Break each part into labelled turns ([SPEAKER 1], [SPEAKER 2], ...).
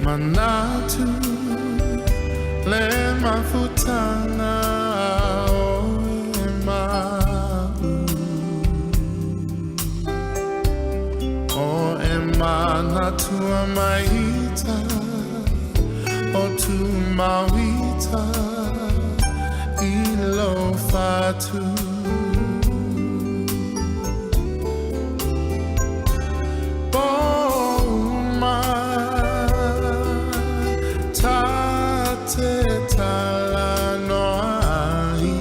[SPEAKER 1] Manatu le mafutanga o e ma'u O e manatua maita o tu mauita i lo fatu. Bouma ta te talanoa ai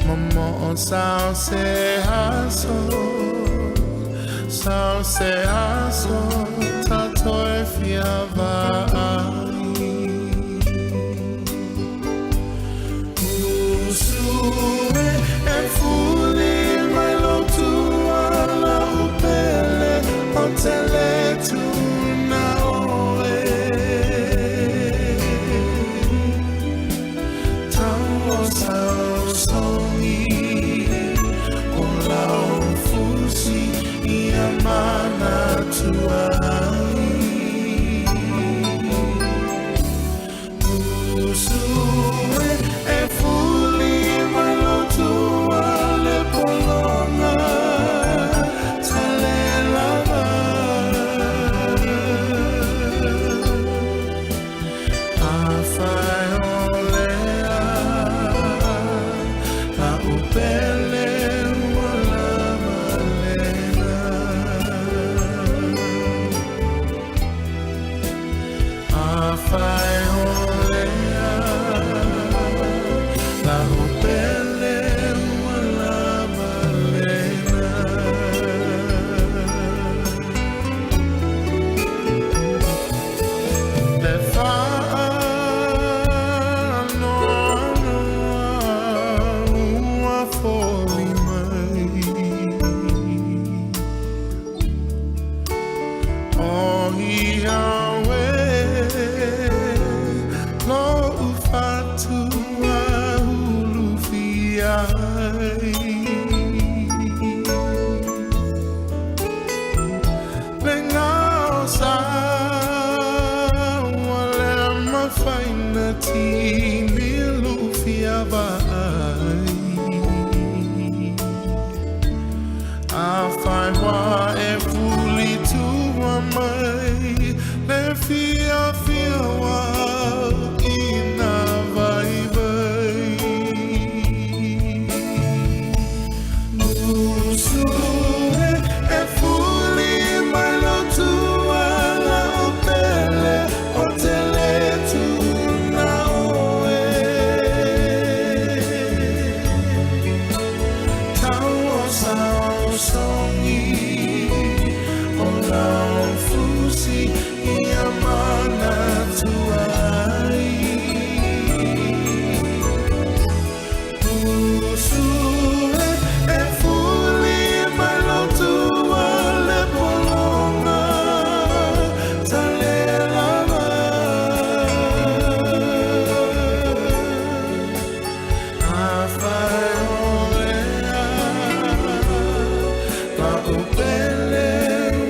[SPEAKER 1] Momo o sao se aso, sao se aso ta toe fia vaai. Usue e fuli mai lo tuala upele o tele tuna oe. Tau o sao songi o lau fusi ia manatua ai. Usue e fuli mai lo tua le polonga tale lava. Afai o lea la upele ua lava lena. Afai o lea la upele ua lava lena. Le whaanoanoa ua foli mai O ia we lo ufatua ulu ai. Le ngao sa ua le mafaina tini lufia vaai. Afai wa e fuli tua mai le fia fia wa ina vai vai. Usue e fuli mai lo tua la upele o tele tuna oe. Tau o sao songi o lau fusi ia manatua ai. Usue e fuli mai lo tua le polonga tale lava. Afai o lea la upele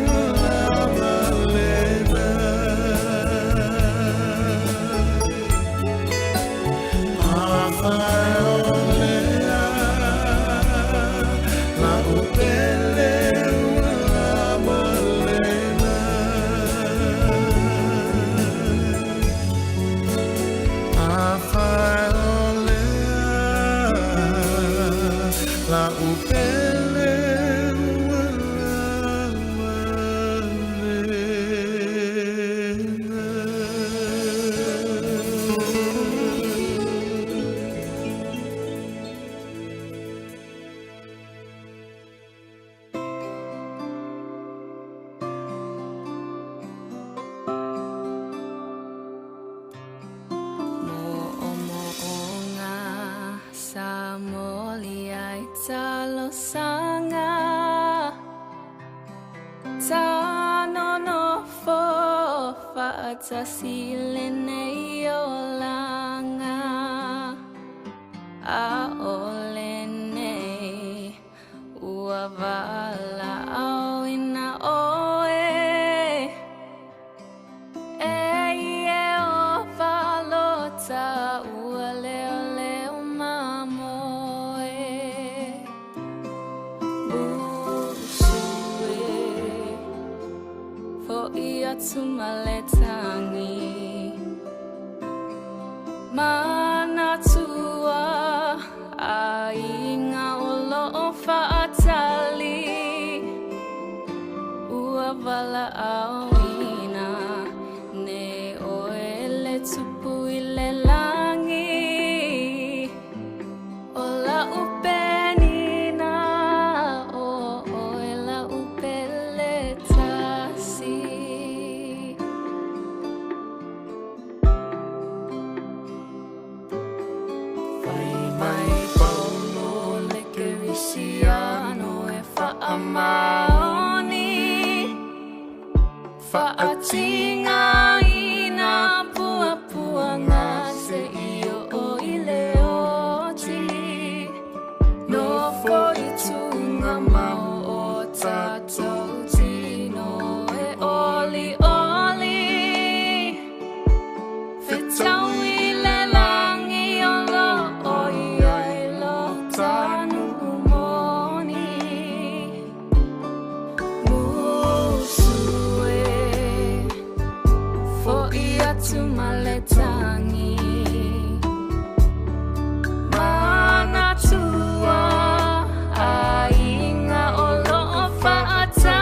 [SPEAKER 1] ua lava lena. Afai o lea la upele ua lava lena. Afai o lea la upele ua lava lena.
[SPEAKER 2] Mo'omo'oga sa moli ai talosaga Tanonofo fa'atasi lenei olaga A'ole nei ua vala'auina oe. atu ma le tagi. Manatua aiga o loo faatali, ua valaauina nei oe le Tupu i le lagi. O lau penina o oe lau pele tasi.
[SPEAKER 1] Fai mai Paulo
[SPEAKER 2] le Kerisiano e faamaoni, faatigāina puapuaga seia oo i le oti. Nofo i tugamao o tatou tino e olioli, fetaui le lagi o loo i ai lo ta nuu moni. Musu e, fo'i atu ma le tagi. Manatua aiga o loo faatali.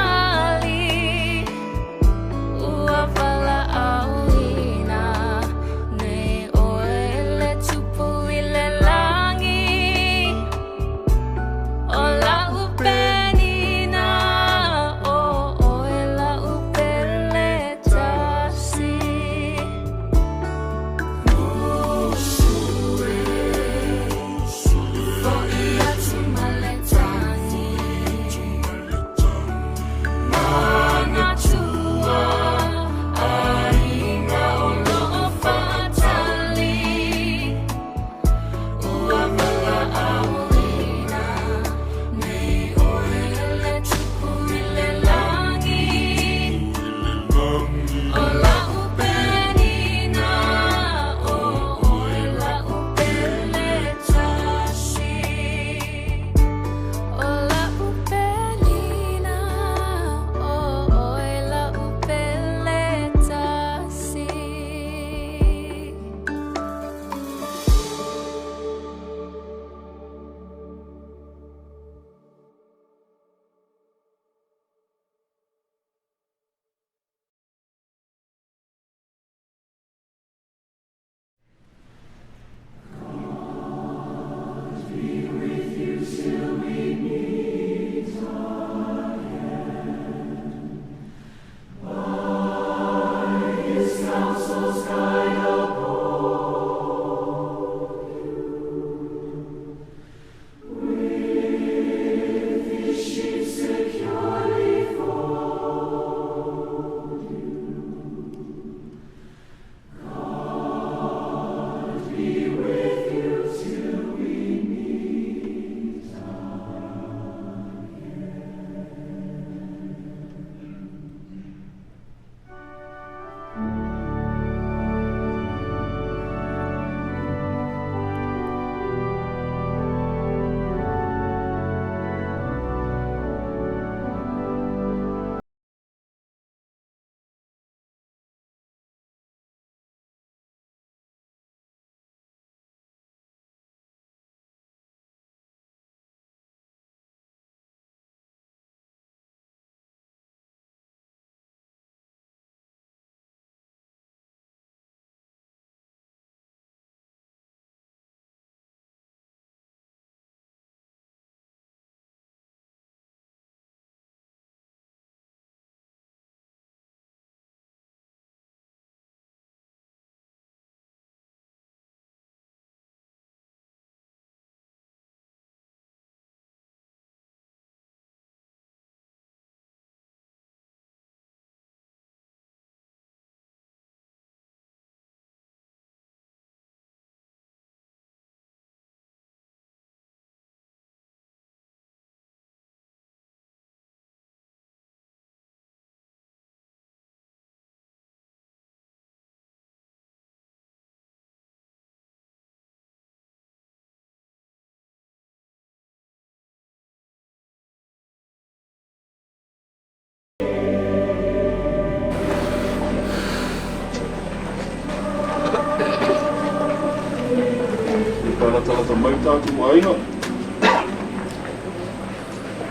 [SPEAKER 3] Latalata mai tatou aiga.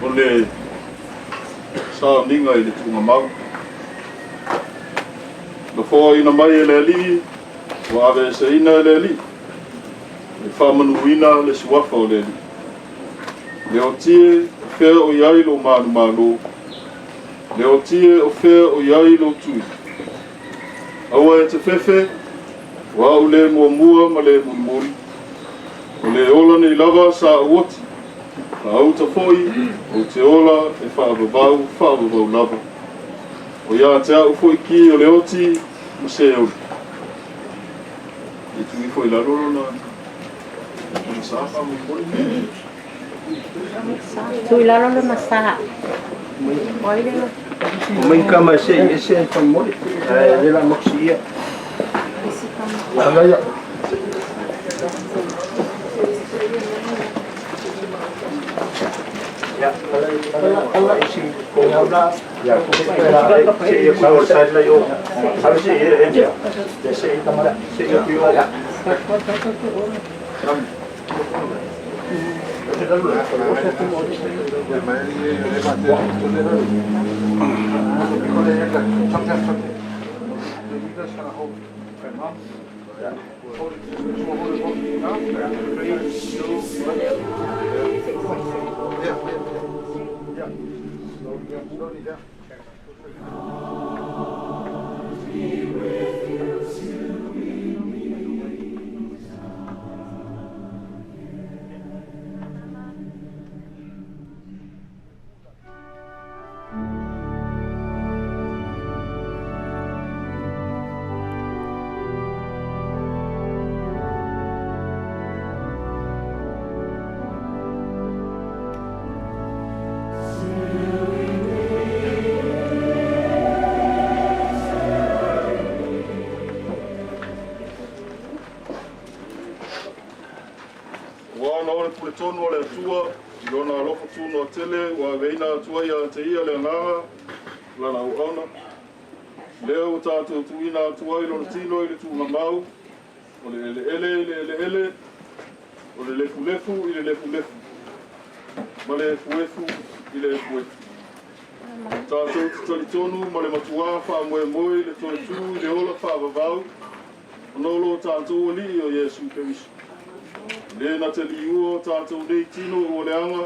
[SPEAKER 3] O le sauniga i le tuugamau. Na foaina mai e le Alii, ua aveeseina e le Alii, e faamanuina le suafa o le Alii. Leoti e, o fea o i ai lou manumalo? Leoti e, o fea o i ai lou tui? Aua e te fefe, o au le muamua ma le mulimuli. O le ola nei lava sa ou oti, faauta foi ou te ola e faavavau faavavau lava. O ia te au foi ki o le oti ma Seoli. E tui foi lalo lona sa faamolemole.
[SPEAKER 4] Tui lalo lona sa. Oi le
[SPEAKER 5] O mai kama e se i ese faamolemole. Ae le la moksi ia. Ala ia. Ya, ala ala isi ko la ya ko la se ia ko sa la yo. Ala se ia e ya. Ya se ia tamara se ia ku yo.
[SPEAKER 3] Ua ona o le puletonu o le Atua, i lona alofa tunoa tele ua aveina atu ai ia te ia le agaga lana auauna. Lea ua tatou tuuina atu ai lona tino i le tuugamau, o le eleele i le eleele, o le lefulefu i le lefulefu, ma le efuefu i le efuefu. Tatou te talitonu ma le matuā faamoemoe i le toe tū i le ola faavavau, ona o lo tatou Alii o Iesu Keriso. Le na te liua o tatou nei tino ua leaga,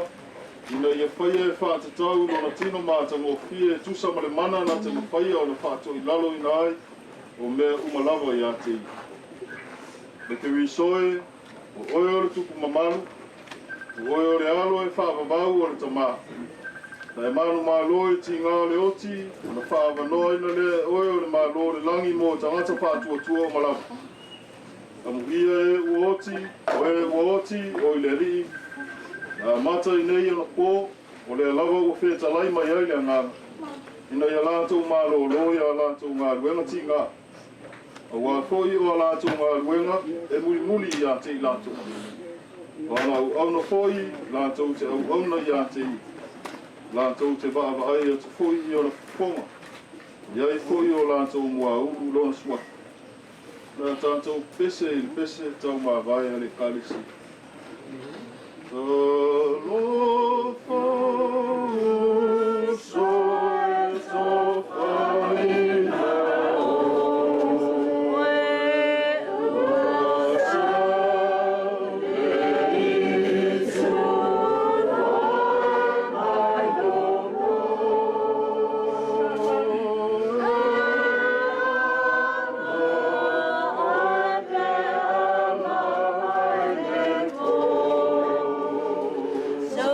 [SPEAKER 3] ina ia faia e faatatau lona tino matagofie e tusa ma le mana na te mafaia ona faatoilaloina ai o mea uma lava ia te ia. Le Keriso e, o oe o le tupu mamalu, o oe o le alo e faavavau o le tamā. Na e manumalo i tigā o le oti, ona faaavanoaina lea e oe o le malo o le lagi mo tagata faatuatua uma lava. Amuia e ua oti, o e ua oti, o i le Alii. Na amata i nei ona pō, o lea lava ua fetalai mai ai le agaga. Ina ia latou malōlō ia latou galuega tigā. Auā foi o a latou galuega e mulimuli ia te i latou. O ana auauna foi, latou te auauna ia te ia. Latou te vaavaai atu foi i ona fofoga. I ai foi o latou muaulu lona suafa. Na tatou pese i le pese taumavae a le Ekalesia. Talofa uso e tofaina oe, ua
[SPEAKER 2] So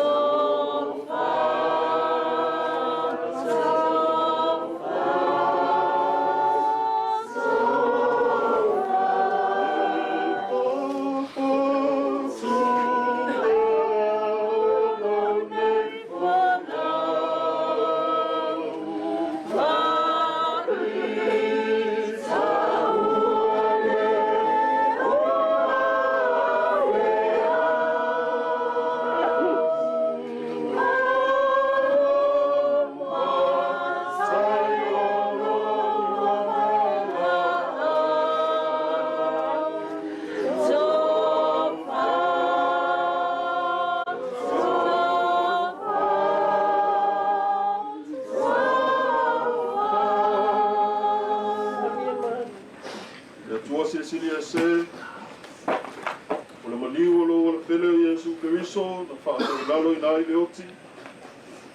[SPEAKER 3] Silisili Ese, o le maliu o lou alafele o Iesu Keriso na faasaulaloina ai le oti,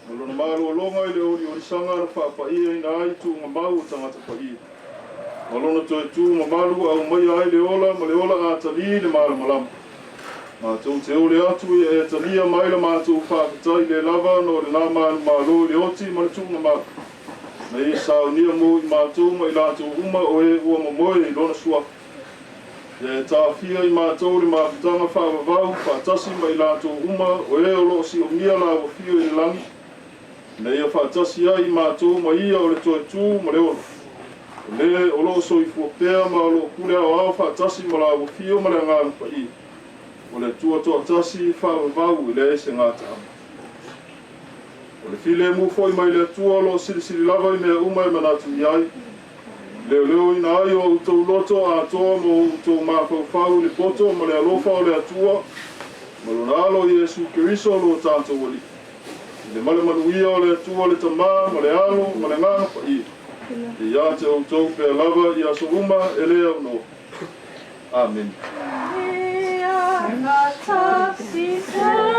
[SPEAKER 3] ma lona malologa i le oliolisaga na faapaiaina ai tuugamau o tagata paia. Ma lona toe tu mamalu aumaia ai le ola ma le ola atalī le malamalama. Matou te ole atu ia e talia mai la matou faafetai le lava no lena manumalo i le oti ma le tuugamau. Na e saunia mo i matou ma i latou uma o e ua momoe i lona suafa. Ia e tafia i matou le mafutaga faavavau faatasi ma i latou uma o e o loo siomia la afio i le lagi. Na ia faatasi ai i matou ma ia o le toe tu ma le ola. O le o loo soifua pea ma o loo pule aoao faatasi ma la afio ma le Agaga Paia. O le Atua toatasi faavavau i leai se gataaga. O le filemu foi mai le Atua o loo silisili lava i mea uma e manatu i ai. Leoleoina ai o outou loto atoa ma o outou mafaufau i le poto ma le alofa o le Atua ma lona alo Iesu Keriso lo tatou Alii. I le malemanuia o le Atua le Tamā ma le Alo ma le Agaga Paia. E ia te outou pea lava i aso uma e le aunoa. Amen.
[SPEAKER 2] Ia faatasi pea.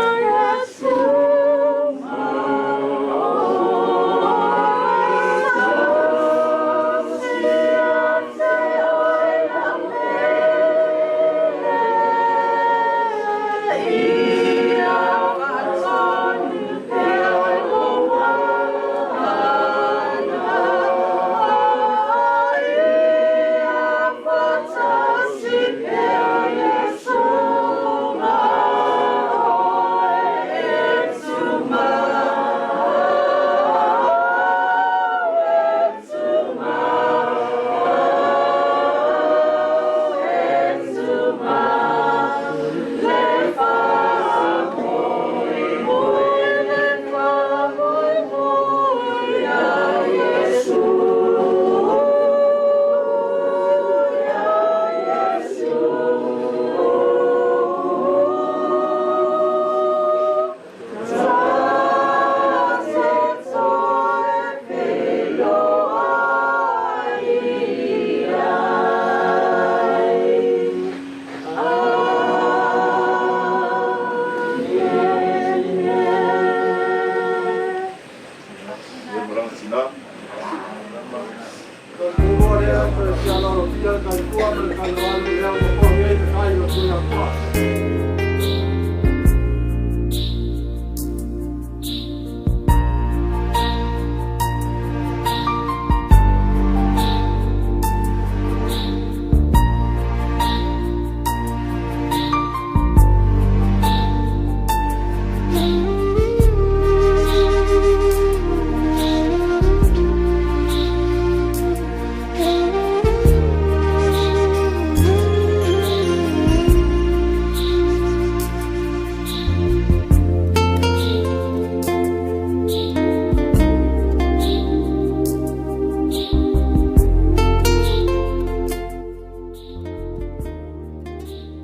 [SPEAKER 3] Ia malaga tina.